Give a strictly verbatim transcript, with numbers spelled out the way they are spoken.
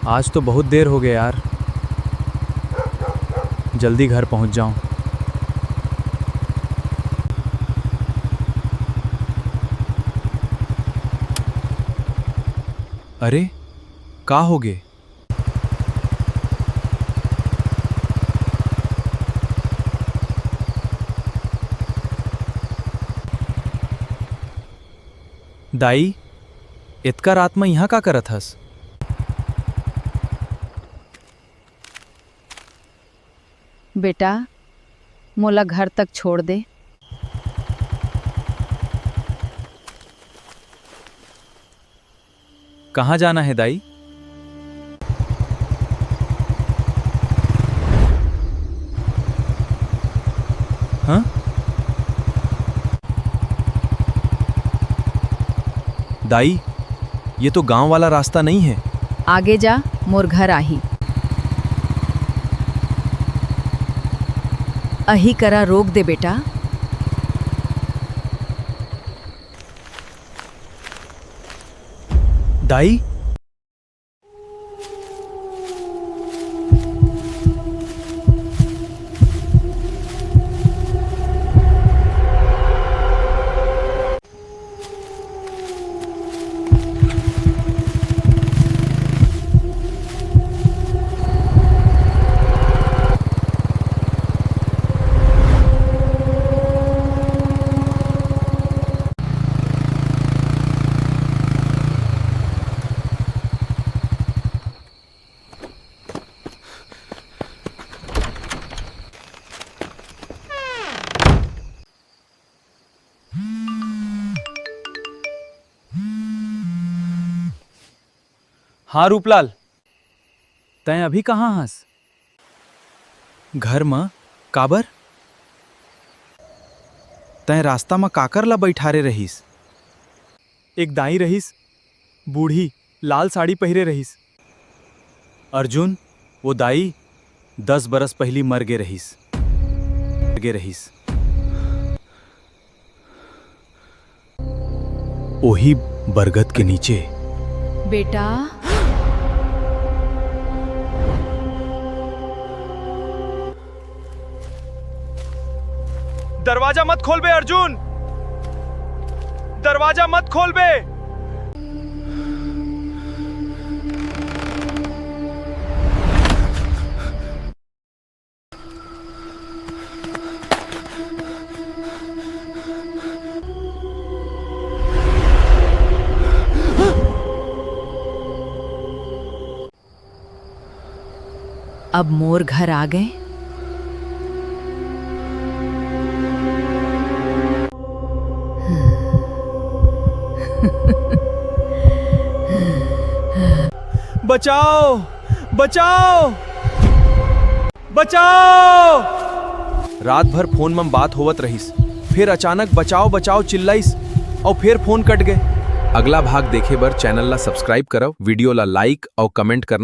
आज तो बहुत देर हो गया यार, जल्दी घर पहुंच जाऊं। अरे, का हो गे? दाई, एतका रात म इहाँ का करत हस? बेटा, मोला घर तक छोड़ दे। कहाँ जाना है दाई? हाँ? दाई, ये तो गांव वाला रास्ता नहीं है। आगे जा, मोर घर आही। अही करा रोक दे बेटा। दाई, हाँ रूपलाल, तैं अभी कहाँ हस? घर म। काबर? तैं रास्ता म काकर ला बइठारे रहिस? एक दाई रहिस, बूढ़ी, लाल साड़ी पहिरे रहिस। अर्जुन, वो दाई दस बरस पहिली मर गे रहिस। गे रहिस। ओही बरगद के नीचे। बेटा। दरवाजा मत खोलबे अर्जुन, दरवाजा मत खोलबे। अब मोर घर आ गए। बचाओ, बचाओ, बचाओ। रात भर फोन म बात होवत रहिस, फिर अचानक बचाओ बचाओ चिल्लाइस, अउ फिर फोन कट गए। अगला भाग देखे बर चैनल ला सब्सक्राइब करव, वीडियो ला लाइक अउ कमेंट करना